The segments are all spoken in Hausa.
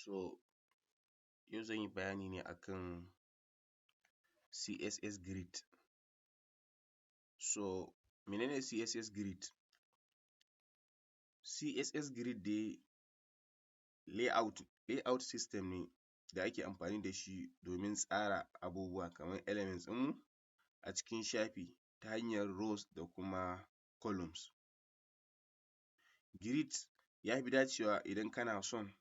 So yau zan yi bayani ne akan CSS grid. So mene ne CSS grid? CSS grid dai layout system ne da ake amfani da shi domin tsara abubuwa kamar elements ɗinmu a cikin shafi ta hanyar rows da kuma columns. Grid ya fi dacewa idan kana son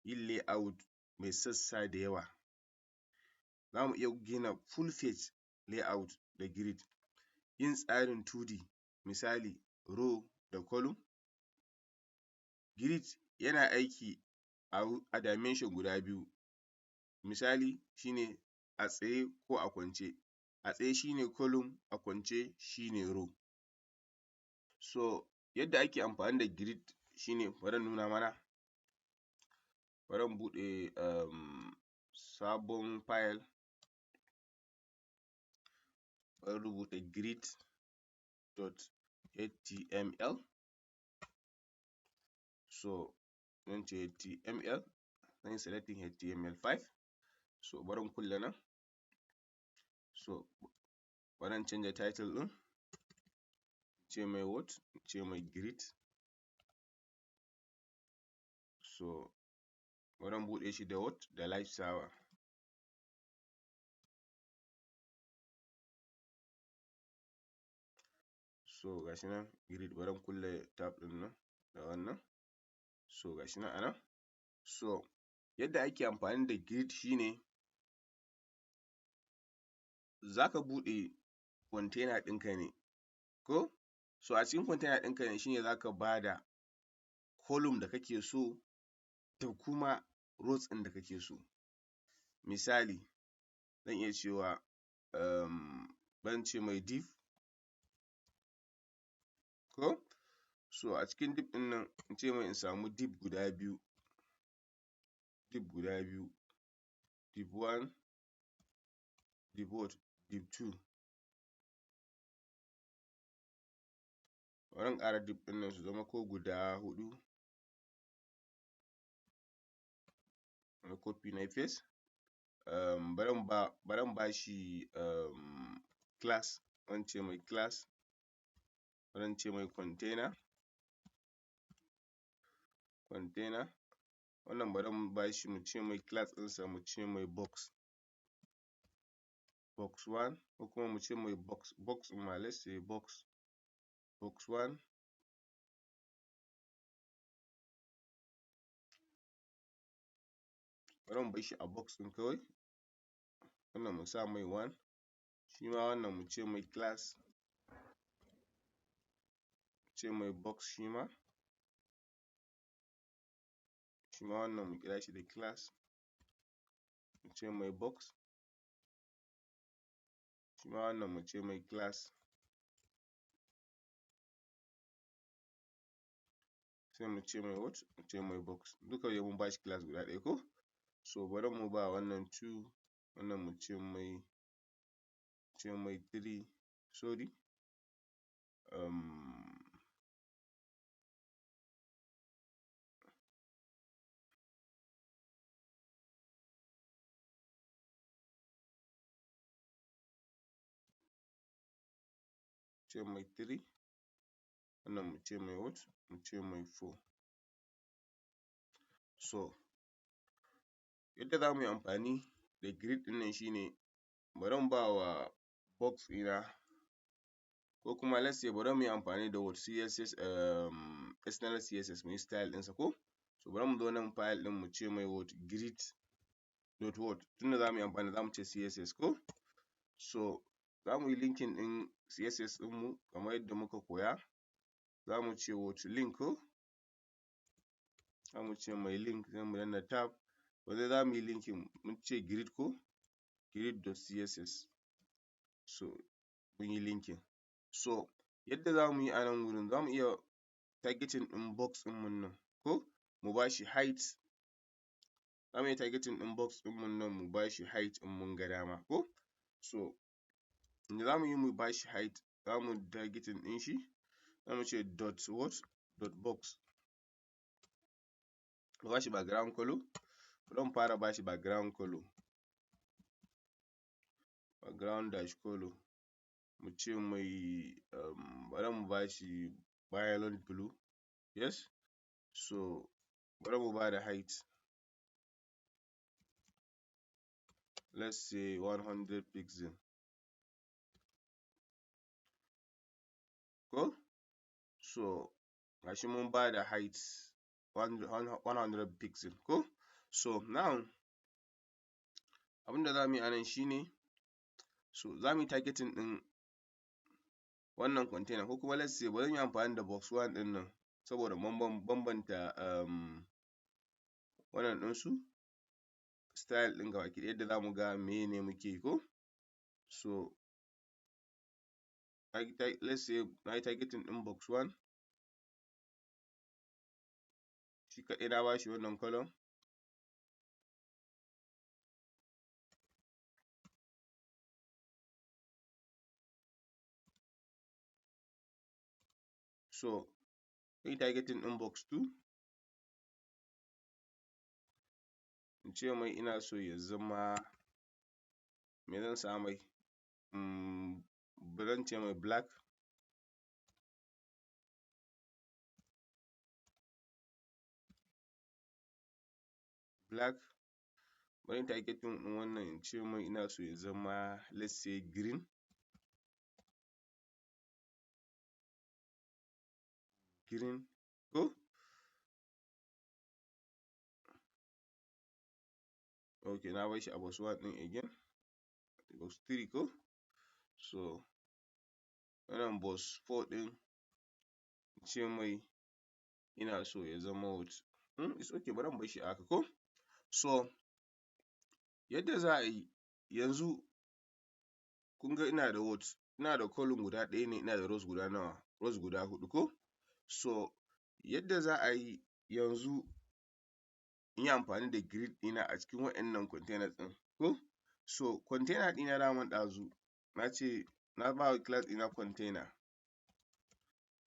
yin layout mai sassa da yawa, za mu iya gina full page layout da grid, yin tsarin 2D misali row da column. Grid yana aiki a dimension guda biyu, misali shi ne a tsaye ko a kwance, a tsaye shi ne column a kwance shi ne row. So yadda ake amfani da grid shi ne bari in nuna mana, bari in buɗe sabon file, bari in rubuta grid.html. So zan ce html, zan yi selecting html5, so bari in kulle nan, so bari in canza title ɗin, in ce mai what, in ce mai grid. So bari in buɗe shi da what, da live server. So ga shi nan grid, bari in kulle tab ɗin nan da wannan, so ga shi nan a nan. So yadda ake amfani da grid shi ne za ka buɗe container ɗinka ne ko, so a cikin container ɗinka ne shi ne za ka ba da column da kake so da kuma rows ɗin da kake so. Misali zan iya cewa bari in ce mai div ko, so a cikin div ɗin nan in ce mai in samu div guda biyu, div guda biyu, div one, div what, div two. Bari in ƙara div ɗin nan su zama ko guda huɗu, na yi copy na yi paste, bari in ba shi class, zan ce mai class, bari in ce mai container, container, wannan bari mu ba shi mu ce mai class ɗinsa mu ce mai box, box one ko kuma mu ce mai box, box ma let's say box, box one. Bari mu bar shi a box ɗin kawai, wannan mu sa mai one, shi ma wannan mu ce mai class, mu ce mai box shi ma wannan mu kira shi da class, mu ce mai box, shi ma wannan mu ce mai class, sai mu ce mai what, mu ce mai box, duka dai mun ba shi class guda ɗaya ko. So bari mu ba wannan two, wannan mu ce mai three, sorry, ce mai three, wannan mu ce mai what, mu ce mai four. So yadda za mu yi amfani da grid ɗin nan shi ne bari in ba wa box ɗina, ko kuma let's say bari mu yi amfani da what, CSS, external CSS mu yi style ɗinsa ko. So bari mu zo nan file ɗin mu ce mai what, grid dot what, tunda za mu yi amfani za mu ce CSS ko. So za mu yi linking ɗin CSS ɗinmu kamar yadda muka koya, za mu ce what, link ko, za mu ce mai link, sai mu danna tab, yanzu za mu yi linking mun ce grid ko, grid dot css. So mun yi linking. So yadda za mu yi a nan wurin, za mu iya targeting ɗin box ɗinmu nan ko mu ba shi height, za mu iya targeting ɗin box ɗinmu nan mu ba shi height in mun ga dama ko. So da za mu yi mu ba shi height, za mu targeting ɗin shi, za mu ce dot what, dot box, mu ba shi background colour. Bari mu fara ba shi background colour, background dash colour, mu ce mai bari mu ba shi violet blue, yes. So bari mu ba da height, let's say 100 pixel ko. So ga shi mun ba da height 100 pixel ko. So now abin da za mu yi a nan shi ne, so za mu yi targeting ɗin wannan container, ko kuma let's say bari mu yi amfani da box one ɗin nan saboda bambanta wannan ɗinsu style ɗin gabaki ɗaya, yadda za mu ga meye ne muke yi ko. So let's say na yi targeting ɗin box one shi kaɗai, na ba shi wannan colour. So zan yi targeting ɗin box two, in ce mai ina so ya zama, me zan sa mai, bari in ce mai black, black. Bari in targeting ɗin wannan, in ce mai ina so ya zama, let's say, green, green ko. Okay, na bar shi a box one ɗin again, box three ko. So wannan box four ɗin, in ce mai ina so ya zama what, it's okay, bari in bar shi a haka ko. So yadda za a yi yanzu, kun ga ina da what, ina da column guda ɗaya ne, ina da rows guda nawa? Rows guda huɗu ko. So yadda za a yi yanzu, in yi amfani da grid ɗina a cikin waɗannan containers ɗin ko. So container ɗina daman ɗazu na ce na ba wa class ɗina container,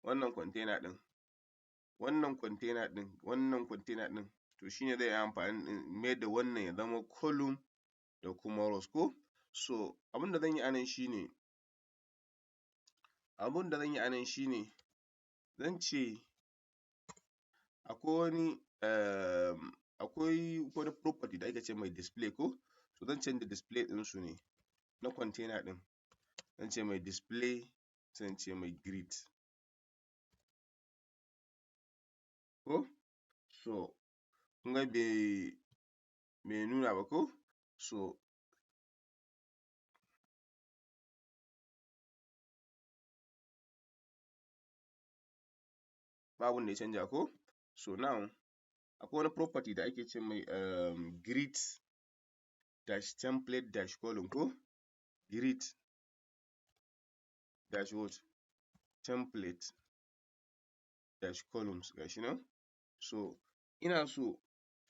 wannan container ɗin, wannan container ɗin, wannan container ɗin, to shi ne zan yi amfani in mayar da wannan ya zama column da kuma rows ko. So abin da zan yi a nan shi ne, abin da zan yi a nan shi ne, zan ce akwai wani property da ake ce mai display ko. So zan canza display ɗinsu ne na container ɗin, zan ce mai display, sai in ce mai grid ko. So kun ga bai nuna ba ko. So ba abin da ya canja ko. So now akwai wani property da ake ce mai grid dash template dash column ko, grid dash what, template dash columns, ga shi nan. So ina so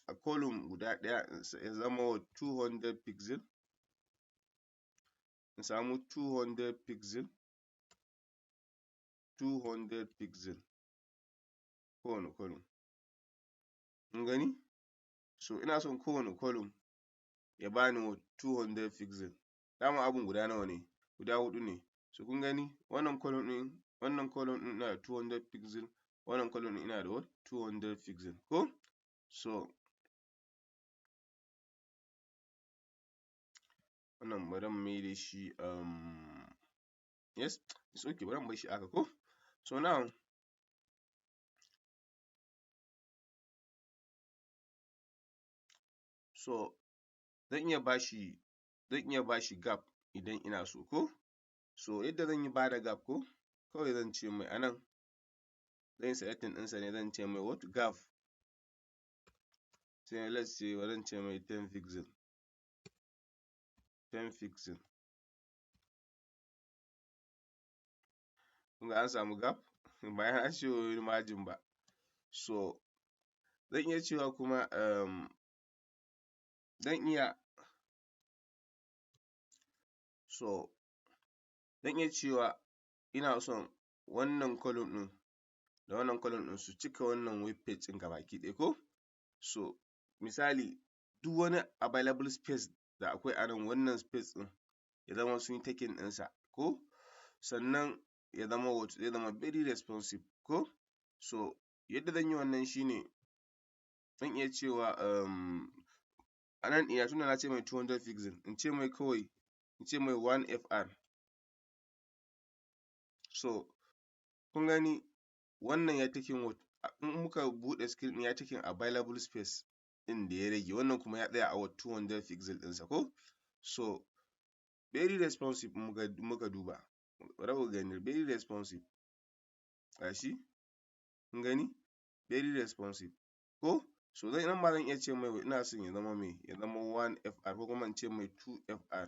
a column guda ɗaya ya zama 200 pixel, in samu 200 pixel, 200 pixel kowane column, kun gani. So ina son kowane column ya bani 200 pixel. Dama abun guda nawa ne? Guda huɗu ne. So kun gani, wannan column ɗin, wannan column ɗin ina da 200 pixel, wannan column ɗin ina da what, 200 pixel ko. So wannan bari mu mai da shi, yes, it's okay, bari mu bar shi a haka ko. So now so zan iya ba shi gap idan ina so ko. So yadda zan yi ba da gap ko, kawai zan ce mai a nan, zan yi selecting ɗinsa ne, zan ce mai what, gap, sai let's say bari in ce mai 10 pixel, 10 pixel. Kun ga an samu gap ba an ce wani margin ba. So zan iya cewa kuma zan iya, so zan iya cewa ina son wannan column ɗin da wannan column ɗin su cika wannan web page ɗin gabaki ɗaya ko. So misali Duk wani available space da akwai a nan, wannan space ɗin, ya zama sun yi taking ɗinsa ko. Sannan ya zama what? Zai zama very responsive ko. So yadda zan yi wannan shi ne, zan iya cewa a nan ɗina, tunda na ce mai 200 pixel, in ce mai kawai, in ce mai 1 fr. So kun gani, wannan ya taking what? In muka buɗe screen ɗin, ya taking available space ɗin da ya rage. Wannan kuma ya tsaya a what? 200 pixel ɗinsa ko. So very responsive. Muka duba, bari ku gani, very responsive. Ga shi, kun gani, very responsive ko. So nan ma zan iya ce mai ina son ya zama me? Ya zama 1 fr, ko kuma in ce mai 2 fr.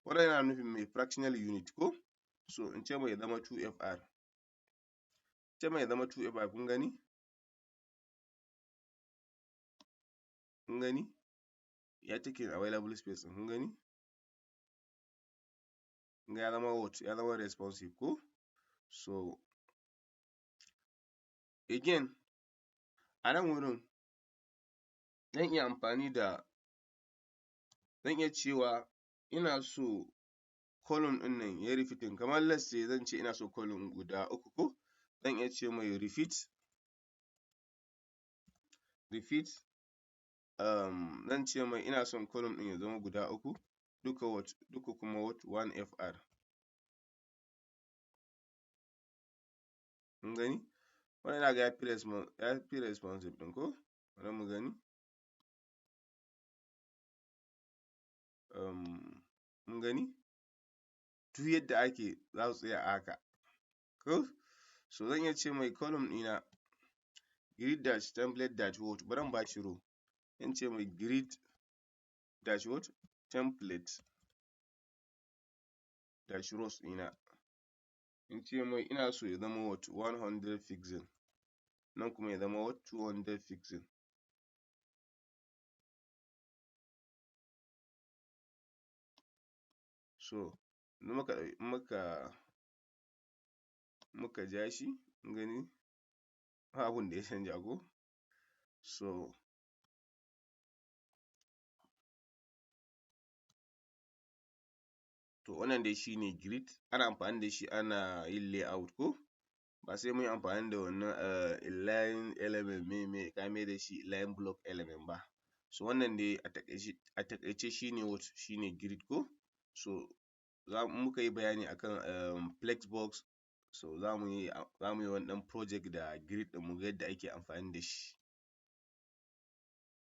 Wannan yana nufin mai fractional unit ko. So in ce mai ya zama 2 fr, ce mai ya zama 2 fr. Kun gani, kun gani, ya taking available space ɗin. Kun gani, kun ga ya zama what? Ya zama responsive ko. So again, a nan wurin zan iya amfani da, zan iya cewa ina so column ɗin nan ya yi repeating. Kamar let's say zan ce ina so column guda uku ko, zan iya ce mai repeat, repeat. Zan ce mai ina son column ɗin ya zama guda uku duka, what? Duka kuma what? 1 fr. Kun gani, wannan ina ga ya fi responsive ɗin ko. Bari mu gani. Mun gani, duk yadda ake za su tsaya a haka ko. So zan iya ce mai column ɗina grid dash template dash what? Bari in ba shi row. Zan ce mai grid dash what? Template dash rows ɗina. In ce mai ina so ya zama what? 100 pixel. Nan kuma ya zama what? 200 pixel. So in muka ja shi, kun gani, ba abun da ya canja ko. So to wannan dai shi ne grid. Ana amfani da shi ana yin layout ko, ba sai mun yi amfani da wannan inline element, meye meye, ka mai da shi inline block element ba. So wannan dai a taƙaice shi ne what? Shi ne grid ko. So za muka yi bayani akan flexbox. So za mu yi wani ɗan project da grid ɗin, mu ga yadda ake amfani da shi.